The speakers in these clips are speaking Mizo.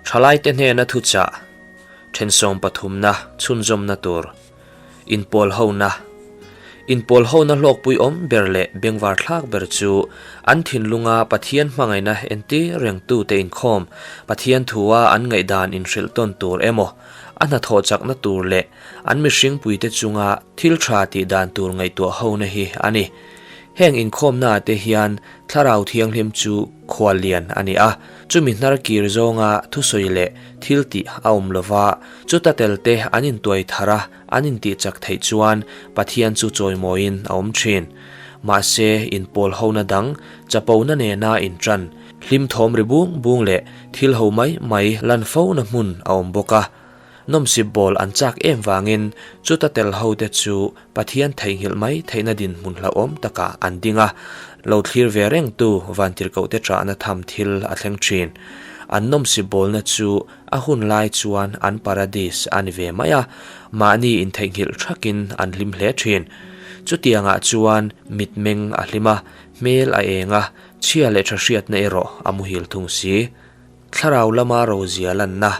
Thalaite hnena thuchah, thensawm pathumna chhunzawmna tur, inpawlhona. Inpawlhona hlawkpui awm ber leh bengvar thlak ber chu an thinlunga Pathian hmangaihna entir rengtute inkhawm, Pathian thua an ngaihdan inhrilh tawn tur emaw, a hnathawh chakna tur leh an mihringpuite chunga thil tha tih dan tur ngaihtuah hona hi a ni. Heng inkhawmnaah te hian Thlarau Thianghlim chu khuallian a ni a, chumi hnar kir zawnga thusawi leh thil tih a awm lova, chuta telte an intuai thar a, an intih chak theih chuan Pathian chu chawimawiin a awm thin. Mahse, inpawl hona dang, chapona nena intan, hlim thawm ri bung bung leh thil ho mai mai lan fona hmun a awm bawk a. Nawmsip bawl an chak em vangin chuta tel hote chu Pathian theihnghilh mai theihna dinhmun hlauhawm takah an ding a, lo thlir ve rengtu vantirhkohte ṭahna tham thil a thleng ṭhin. An nawmsip bawlna chu a hun lai chuan an paradis a ni ve mai a, mahni intheihnghilh ṭhakin an hlim hle ṭhin. Chutiangah chuan mitmeng a hlim a, hmel a eng a, chhia leh ṭha hriatna erawh a muhil thung si. Thlarau lama rozia lanna,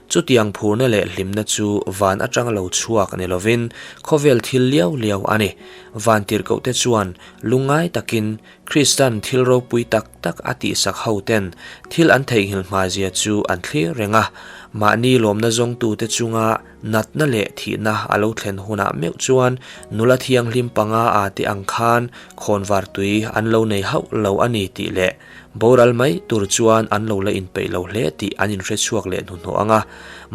Chutiang phurna leh hlimna chu van atanga lo chhuak ni lovin khawvel thil liau liau a ni. Van tirhkohte chuan lungngai takin Kristan thil ropui tak tak a tihsak hoten thil an theihnghilh hmazia chu an thlir reng a. Mahni lawmna zawngtute chunga natna leh thihna a lo thlen hunah meuh chuan nula thianghlim panga a te ang khan khawnvar tui an lo nei hauh lo a ni tih leh Boral mai tur chuan an lo la inpeih lo hle tih an inhre chhuak leh hnuhnawh ang a,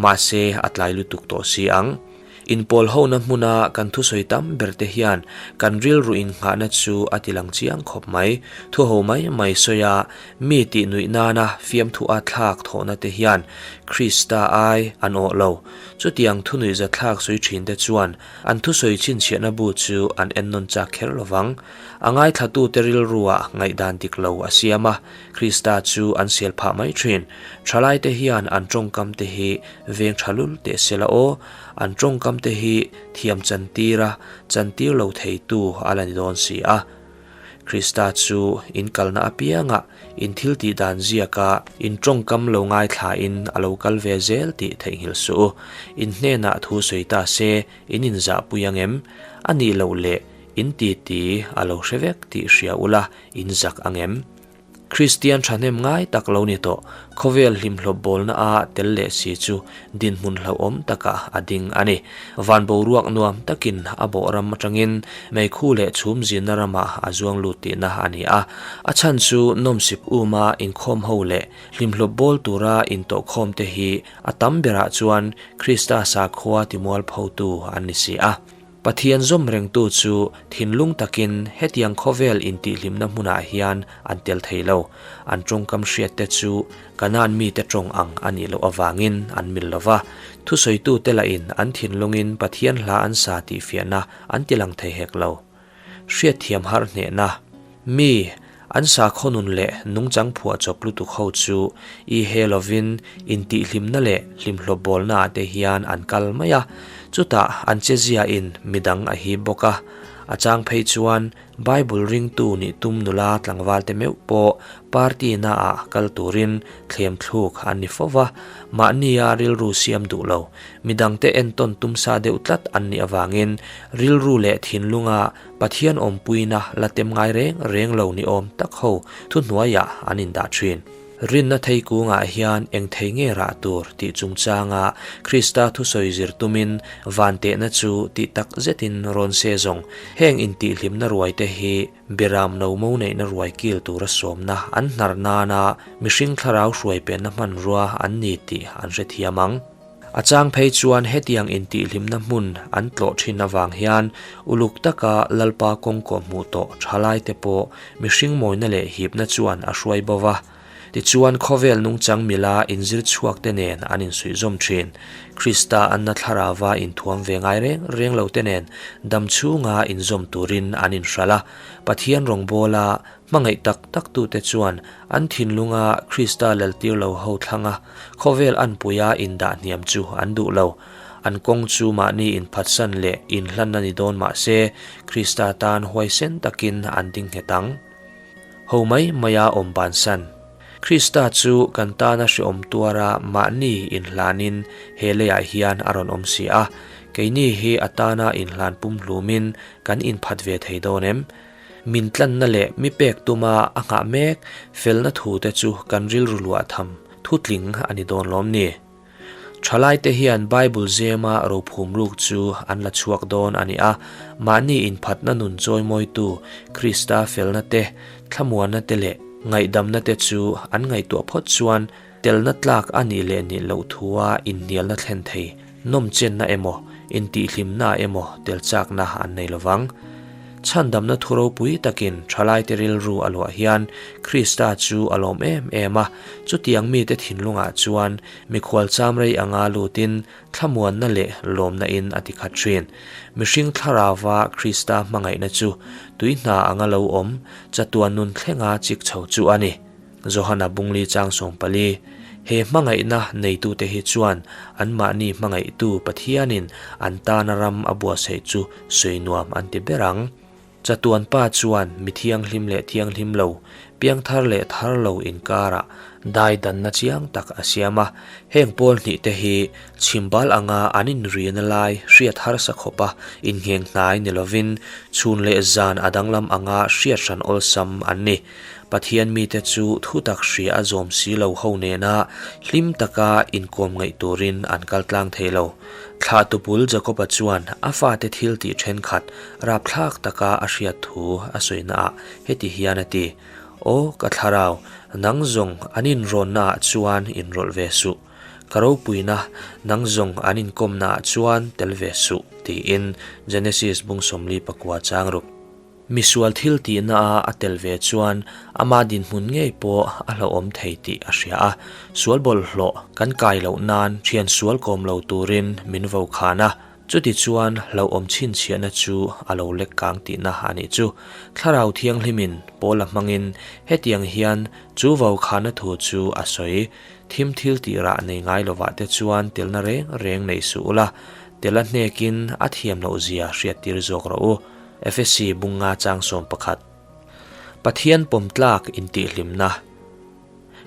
mahse a tlai lutuk tawh si ang. Inpawl hona hmuna kan thusawi tam ber te hian kan rilru innghahna chu a ti lang chiang khawp mai. Thuho mai mai sawi a, mi tih nuih nana fiamthu a thlak thawhna te hian Krista ai an awh lo. Chutiang thunuih zathlak sawi thin te chuan an thusawi chhinchhiahna bu chu an ennawn chak kher lovang. A ngaithlatute rilruah ngaihdan dik lo a siam a, Krista chu an sel phah mai thin. Thalaite hian an tawngkamte hi veng tha lul teh se la aw, an tawngkamte hi thiam chantir a, chantir lo theitu a la ni dawn si a. Krista chu in kalna apiangah in thil tih dan ziaka in tawngkam lo ngaithlain a lo kal ve zel tih theihnghilh suh u. In hnenah thu sawi ta se in inzahpui ang em? A nih loh leh In ti ti a lo hre vek tih hria ula in zak ang em? Kristian thahnem ngai tak lo ni tawh, khawvel hlimhlawp bawlna a tel leh si chu dinhmun hlauhawm takah a ding a ni. Van boruak nuam takin a bawh ram atangin meikhu leh chhum zinna ramah a zuang lut tihna a ni a. A chhan chu nawmsip uma inkhawm ho leh hlimhlawp bawl tura intawhkhawm te hi a tam berah chuan Krista sakhua timualphotu an ni si a. Pathian zawm rengtu chu thinlung takin hetiang khawvel intihhlimna hmunah hian an tel thei lo. An tawngkam hriatte chu Kanaan mite tawng ang a nih loh avangin an mil lo va. Thusawitute lahin an thinlungin Pathian hla an sa tih fiahna an ti lang thei hek lo. Hriatthiam har hnehna, Mi, an sakhaw nun leh nungchang phuahchawp lutuk ho chu i he lovin intihhlimna leh hlimhlawp bawlnaah te hian an kal mai a, chutah an cheziain midang a hip bawk a. A chang phei chuan Bible ringtu nih tum nula tlangvalte meuh pawh party naah kal turin thlem thluk an ni fo va, mahnia rilru siam duh lo, midangte entawn tum sa deuh tlat an nih avangin rilru leh thinlunga Pathian awmpuina la tem ngai reng reng lo ni awm tak ho thuhnuaiah an indah thin. Rinna thei kungah hian eng thei nge rah tur tih chungchanga Krista thusawi zir tumin van tehna chu tih tak zetin rawn se zawng. Heng intihhlimna ruaite hi Beram no mo neihna ruai kil tura sawmna an hnar nana mihring thlarau hruai penna hmanrua an ni tih an hrethiam ang. A chang phei chuan hetiang intihhlimna hmun an tlawh thin avang hian uluk taka Lalpa kawngkaw hmuh tawh thalaite pawh mihring mawina leh hipna chuan a hruai bo va. Tichuan khawvel nungchang mila inzir chhuakte nen an insuihzawm thin. Krista anna thlarauva inthuam ve ngai reng reng lote nen dam chhunga inzawm turin an inhralh a, Pathian rawngbawla Hmangaih tak tak tute chuan an thinlunga Krista laltir lo ho thlanga khawvel anpuia indah hniam chu an duh lo. An kawng chu mahni inphatsan leh inhlanna ni dawn mah se, Krista tan huaisen takin an ding nghet ang. Ho mai maia awm bansan. Krista chu kan tana hreawm tuara mahni inhlanin he leiah hian a rawn awm si a, keini hi a tana inhlan pumhlumin kan inphat ve thei dawn em? Min tlanna leh mi pek tuma a nghah mek felna thute chu kan rilru luah tham thutling a ni dawn lawm ni? Thalaite hian Bible zema rophum ruk chu an la chhuak dawn a ni a, mahni inphatna nun chawimawitu Krista felna te, thlamuanna te leh ngaihdamna te chu an ngaihtuah phawt chuan telna tlak a nih leh nih loh thua inhnialna thlen thei nawmchenna emaw, intihhlimna emaw tel chakna an nei lovang. Chhandamna thu ropui takin thalaite rilru a luah hian Krista chu a lawm em em a, chutiang mite thinlungah chuan mikhual cham rei anga lutin thlamuanna leh lawmna in a tikhat thin. Mihring thlarauva Krista hmangaihna chu tui hna anga lo awm, chatuan nun thlenga chik chho chu a ni. Johana Bungli chang 14, He hmangaihna neitute hi chuan anmahni hmangaihtu Pathianin an tana ram a buatsaih chu sawi nuam an ti ber ang. Chatuan Pa chuan mi thianghlim leh thianghlim lo, piangthar leh thar lo inkarah daidanna chiang tak a siam a. Heng pawl hnihte hi chhimbal anga an inrina lai hriat harsa khawpa inngheng hnai ni lovin chhun leh zan a danglam anga hriat hran awlsam an ni. Pathian mite chu thutak hria a zawm si lo ho nena hlim taka inkawm ngaih turin an kal tlang thei lo. Thlah tupul Jakoba chuan a fate thil tih thenkhat rapthlak taka a hriat thu a sawinaah heti hian a ti, Aw ka thlarau, nang zawng an inrawnnaah chuan inrawlh ve suh. Ka ropuina, nang zawng an inkawmnaah chuan tel ve suh, tiin Genesis bung 49 chang ruk. Misual thil tihna a a tel ve chuan ama dinhmun ngei pawh a hlauhawm thei tih a hria a, sual bawlhhlawh kan kai loh nan thian sual kawm lo turin min vo khan a, chuti chuan hlauhawm chhinchhiahna chu a lo lek kang tihna a nih chu. Thlarau Thianghlimin Paula hmangin hetiang hian chu vo khanna thu chu a sawi, Thim thil tih rah nei ngai lovah te chuan telna reng reng nei suh ula, tel a hnekin a thiam loh zia hriattir zawk rawh u. Efesi bunga chang 11. Pathian pawm tlak intihhlimna.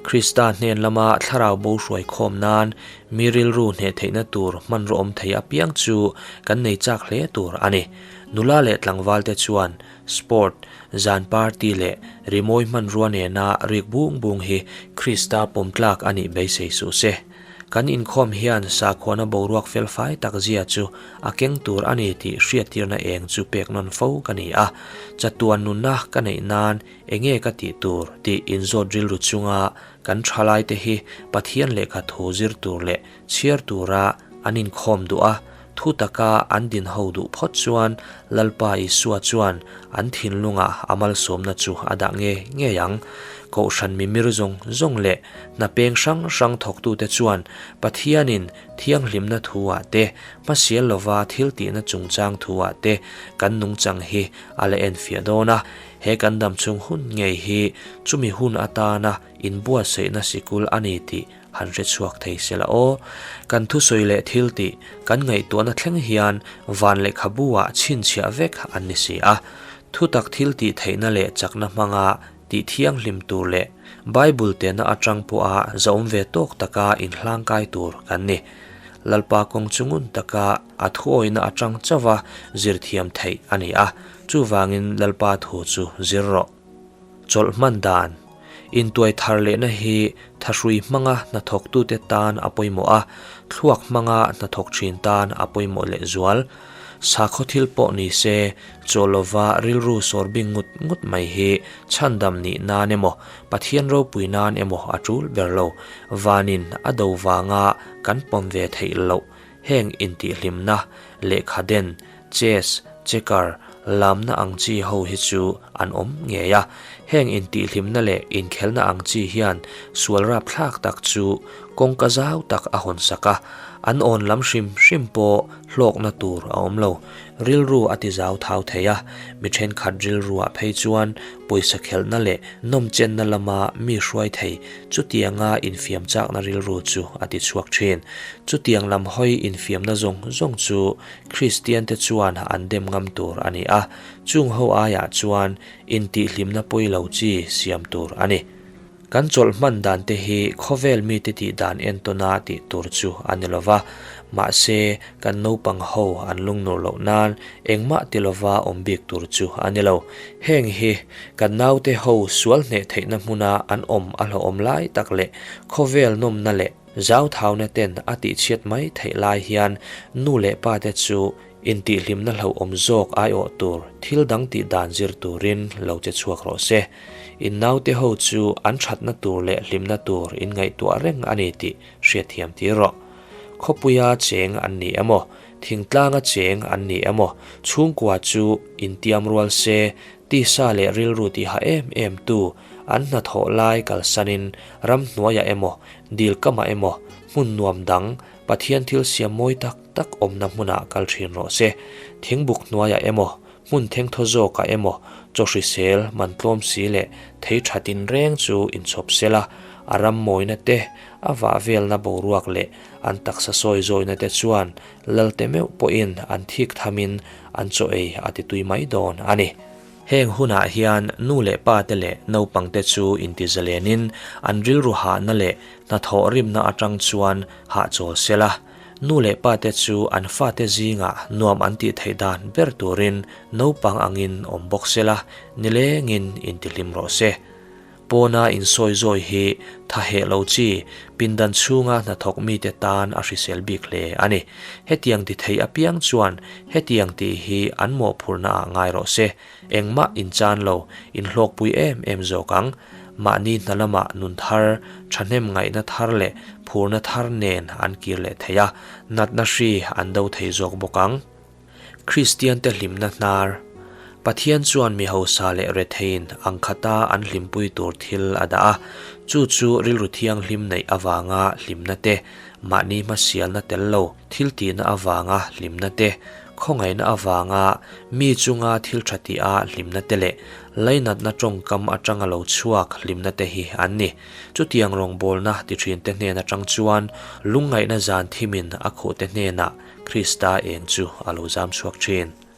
Krista hnen lama thlarau bo hruai khawm nan mi rilru hneh theihna tur hmanraw awm thei apiang chu kan nei chak hle tur a ni. Nula leh tlangvalte chuan sport, zan party leh rimawi hmanrua nena rik bung bung hi Krista pawm tlak a nih beisei suh se. Kan inkhawm hian sakhuana boruak felfai tak zia chu a keng tur a ni tih hriattirna eng chu pek nawn fo ka ni a. Chatuan nunna ka neih nan enge ka tih tur tih inzawt rilru chunga kan thalaite hi Pathian lehkha thu zir tur leh chhiar tura an inkhawm duh a, thu taka an din ho duh phawt chuan Lalpa Isua chuan an thinlungah a malsawmna chu a dah nge ngei ang. Kohhran mimir zawng zawng leh hna peng hrang hrang thawktute chuan Pathianin thianghlimna thu-ah te, hmasial lova thil tihna chungchang thu-ah te kan nungchang hi a la enfiah dawn a. He kan damchhung hun ngei hi chumi hun atana inbuatsaihna sikul a ni tih han hre chhuak thei se la aw. Kan thusawi leh thil tih kan ngaihtuahna thleng hian van lehkhabu-ah chhinchhiah vek an ni si a. Thutak thil tih theihna leh chakna hmanga tih thianghlim tur leh Bible tehna atang pawha zahawm ve tawk taka inhlangkai tur kan ni. Lalpa kawng chu ngun taka a thuawihna atang chauha zir thiam theih a ni a, chuvangin Lalpa thu chu zir rawh. Chawlh hman dan, Intuai thar lehna hi thahrui hmanga hnathawktute tan a pawimawh a, thluak hmanga hnathawk thin tan a pawimawh lehzual. Sakhaw thil pawh ni se, chaw lova rilru sawr bing ngut ngut mai hi chhandam nih nan emaw, Pathian ropui nan emaw a tul ber lo. Vanin a do vanga kan pawm ve theih loh heng intihhlimna, lehkha den, chess, checker, lamna ang chi ho hi chu an awm ngei a. Heng intihhlimna leh inkhelna ang chi hian sual rapthlak tak chu kawngka zau tak a hawn sak a, an awn lam hrim hrim pawh hlawkna tur a awm lo. Rilru a ti zau thau thei a, mi thenkhat rilruah phei chuan pawisa khelhna leh nawmchenna lama mi hruai thei chutianga infiam chakna rilru chu a ti chhuak thin. Chutiang lam hawi infiamna zawng zawng chu Kristiante chuan an dem ngam tur a ni a, chung ho aiah chuan intihhlimna pawi lo chi siam tur a ni. Kan chawlh hman dan te hi khawvel mite tih dan entawna tih tur chu a ni lova, mahse kan naupang ho an lungnur loh nan engmah ti lova awm bik tur chu a ni lo. Heng hi kan naute ho sual hneh theihna hmuna an awm a hlauhawm lai tak leh khawvel nawmna leh zauthauna ten a tihchhiat mai theih lai hian nu leh pa te chu Intihhlimna hlauhawm zawk aiawh tur thil dang tih dan zir turin lo che chhuak rawh se. In naute ho chu an thatna tur leh hlimna tur in ngaihtuah reng a ni tih hriatthiam tir rawh. Khawpuia cheng an ni emaw, thingtlanga cheng an ni emaw, chhungkua chu intiam rual se, tisa leh rilru tiha em em tu an hnathawh lai kalsanin ramhnuaiah emaw, dilkamah emaw, hmun nuam dang Pathian thil siam mawi tak tak awmna hmunah kal thin rawh se. Thingbuk hnuaiah emaw, hmun thengthaw zawkah emaw, chaw hrisel, man tlawm si leh thei tha tinreng chu inchhawp sel a, a ram mawina te, a vah velna boruak leh an taksa sawi zawina te chuan Lalte meuh pawhin an thik thamin an chaw ei a titui mai dawn a ni. Heng hunah hian nu leh pa te leh naupangte chu intizalenin an rilru hahna leh hnathawh rimna atang chuan hahchawl sel a. Nu leh pa te chu an fate zingah nuam an tih theih dan ber turin naupang angin awm bawk sela, nilengin intihlim rawh se. Pawna insawi zawi hi tha heh lo chi, pindan chhunga hnathawk mite tan a hrisel bik hle a ni. Hetiang ti thei apiang chuan hetiang tih hi an mawhphurhna ah ngai rawh se. Engmah inchan lo, inhlawkpui em em zawk ang. Mahni hna lamah nun thar, thahnem ngaihna thar leh phurna thar nen an kir leh thei a, natna hri an do thei zawk bawk ang. Kristiante hlimna hnar, Pathian chuan mi hausa leh retheiin ang khata an hlimpui tur thil a dah a, chu chu rilru thianghlim neih avanga hlimna te, mahni hmasialna tel lo thil tihna avanga hlimna te, khawngaihna avanga mi chunga thil tha tiha hlimna te leh lainatna tawngkam atanga lo chhuak hlimna te hi an ni. Chutiang rawngbawlna ti thinte hnen atang chuan lungngaihna zan thimin a khuhte hnenah Krista eng chu a lo zam chhuak thin.